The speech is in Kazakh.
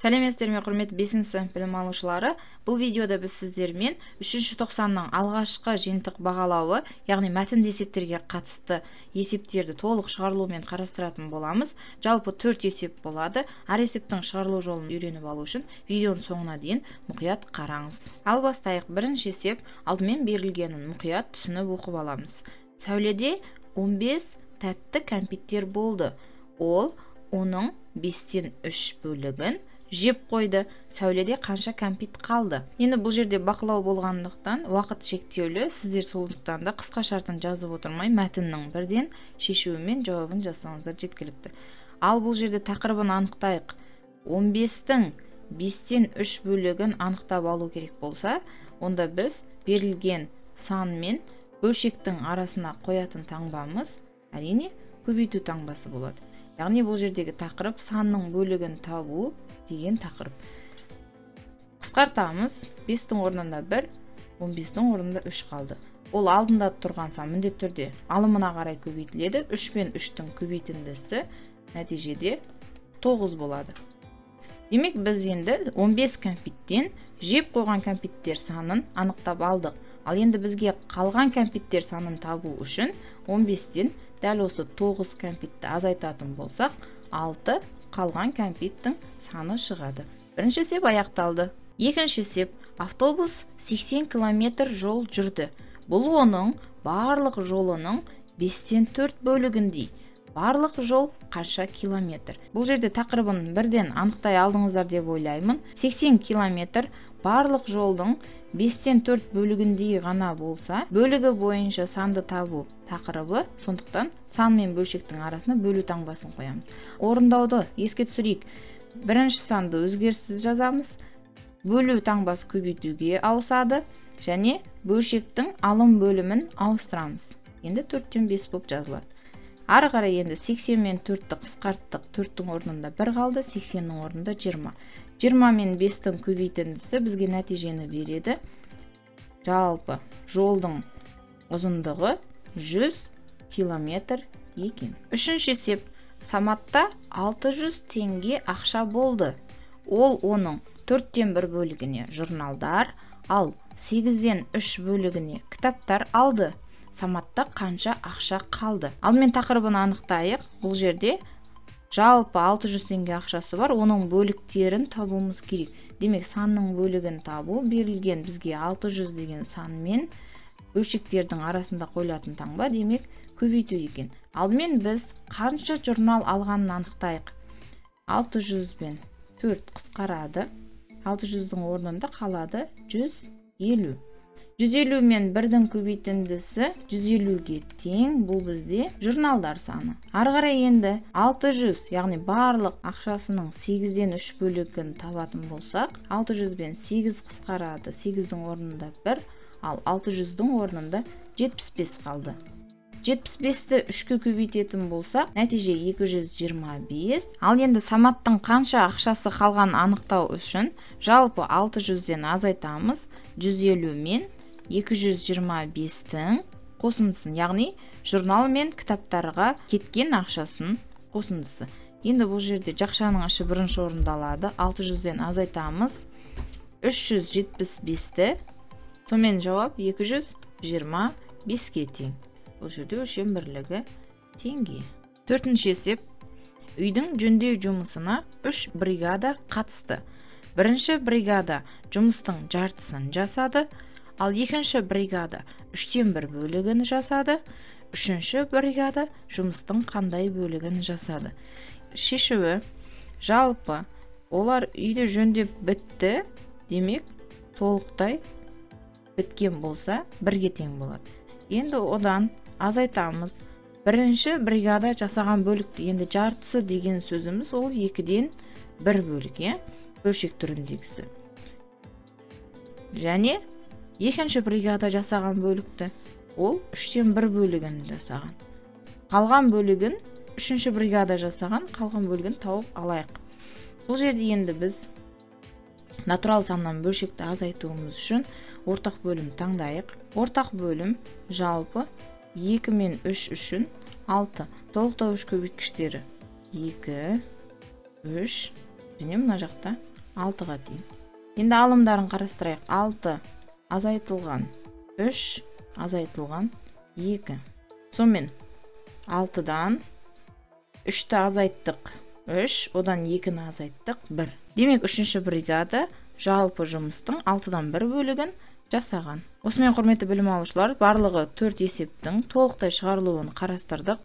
Сәлеметсіздер ме, құрметті 5-ші сынып білім алушылары! Бұл видеода біз сіздермен 3-ші тоқсанның алғашқы жиынтық бағалауы, яғни мәтінді есептерге қатысты есептерді толық шығарылумен қарастыратын боламыз. Жалпы 4 есеп болады. Әр есептің шығарылу жолын үйреніп алу үшін видеоның соңына дейін мұқият қараңыз. Ал бастайық. Бірінші есеп, алдымен берілгенін мұқият түсініп оқып аламыз. Сәуледе 15 тәтті кәмпиттер болды. Ол оның 5-тен 3 бөлігін жеп қойды. Сәуледе қанша кәмпит қалды? Енді бұл жерде бақылау болғандықтан уақыт шектеулі, сіздер сондықтан да қысқа шартын жазып отырмай мәтіннің бірден шешуімен жауабын жазсаңыздар жеткілікті. Ал бұл жерде тақырыбын анықтайық. 15-тің 5-тен 3 бөлігін анықтап алу керек болса, онда біз берілген сан мен бөлшектің арасына қоятын таңбамыз әрине көбейту таңбасы болады. Яғни бұл жердегі тақырып санның бөлігін табу деген тақырып. Қысқартамыз. 5-тің орнында 1, 15-тің орнында 3 қалды. Ол алдында тұрған сан міндетті түрде алымына қарай көбейтіледі. 3 пен 3-тің көбейтіндісі нәтижеде 9 болады. Демек, біз енді 15 кәмпиттен жеп қойған кәмпиттер санын анықтап алдық. Ал енді бізге қалған кәмпиттер санын табу үшін 15-тен дәл осы 9 кәмпитті азайтатын болсақ, 6 қалған кәмпиттің саны шығады. Бірінші есеп аяқталды. Екінші есеп, автобус 80 километр жол жүрді. Бұл оның барлық жолының 5-тен 4 бөлігіндей. Барлық жол қанша километр? Бұл жерде тақырыбын бірден анықтай алдыңыздар деп ойлаймын. 80 километр барлық жолдың 5-тен 4 бөлігіндей ғана болса, бөлігі бойынша санды табу тақырыбы, сондықтан сан мен бөлшектің арасына бөлу таңбасын қоямыз. Орындауды еске түсірейік. Бірінші санды өзгеріссіз жазамыз. Бөлу таңбасы көбейтуге ауысады және бөлшектің алым бөлімін ауыстырамыз. Енді 4-тен 5 болып жазылады. Ары қарай енді 80 мен 4-ті қысқарттық. 4-тің орнында 1 қалды, 80-нің орнында 20. 20 мен 5-тің көбейтіндісі бізге нәтижені береді. Жалпы жолдың ұзындығы 100 километр екен. Үшінші есеп, Саматта 600 теңге ақша болды. Ол оның 4-тен 1 бөлігіне журналдар, ал 8-ден 3 бөлігіне кітаптар алды. Саматта қанша ақша қалды? Алдымен тақырыбын анықтайық. Бұл жерде жалпы 600 теңге ақшасы бар, оның бөліктерін табуымыз керек. Демек, санның бөлігін табу берілген бізге 600 деген санмен бөлшектердің арасында қойылатын таңба, демек көбейту екен. Алдымен біз қанша журнал алғанын анықтайық. 600 бен 4 қысқарады. 600-дің орнында қалады 150. 150 мен 1-дің көбейтіндісі 150-ге тең, бұл бізде журналдар саны. Ары қарай енді 600, яғни барлық ақшасының 8-ден 3 бөлігін табатын болсақ, 600 бен 8 қысқарады, 8-дің орнында 1, ал 600-дің орнында 75 қалды. 75-ті 3-ке көбейтетін болсақ, нәтиже 225. Ал енді Саматтың қанша ақшасы қалғанын анықтау үшін жалпы 600-ден азайтамыз 150 мен 225-тің қосындысын, яғни журнал мен кітаптарға кеткен ақшасын қосындысы. Енді бұл жерде жақшаның іші бірінші орындалады. 600-ден азайтамыз 375-ті, сонымен жауап 225-ке тең. Бұл жерде өлшем бірлігі теңге. Төртінші есеп, үйдің жөндеу жұмысына 3 бригада қатысты. Бірінші бригада жұмыстың жартысын жасады, ал екінші бригада 3-тен 1 бөлігін жасады, үшінші бригада жұмыстың қандай бөлігін жасады? Шешуі, жалпы олар үйді жөндеп бітті, демек толықтай біткен болса бірге тең болады. Енді одан азайтамыз. Бірінші бригада жасаған бөлікті, енді жартысы деген сөзіміз ол 2-ден 1 бөлік, бөлшек түріндегісі. Және екінші бригада жасаған бөлікті, ол 3-тен 1 бөлігін жасаған. Қалған бөлігін үшінші бригада жасаған, қалған бөлігін тауып алайық. Бұл жерде енді біз натурал саннан бөлшекті азайтуымыз үшін ортақ бөлім таңдайық. Ортақ бөлім жалпы 2 мен 3 үшін 6. Толықтауыш көбейткіштері 2, 3 және мына жақта 6-ға тең. Енді алымдарын қарастырайық. 6 азайтылған 3 азайтылған 2. Сонымен 6-дан 3-ті азайттық 3, одан 2-ні азайттық 1. Демек, үшінші бригада жалпы жұмыстың 6-дан 1 бөлігін жасаған. Осымен, құрметті білім алушылар, барлығы 4 есептің толықтай шығарылуын қарастырдық.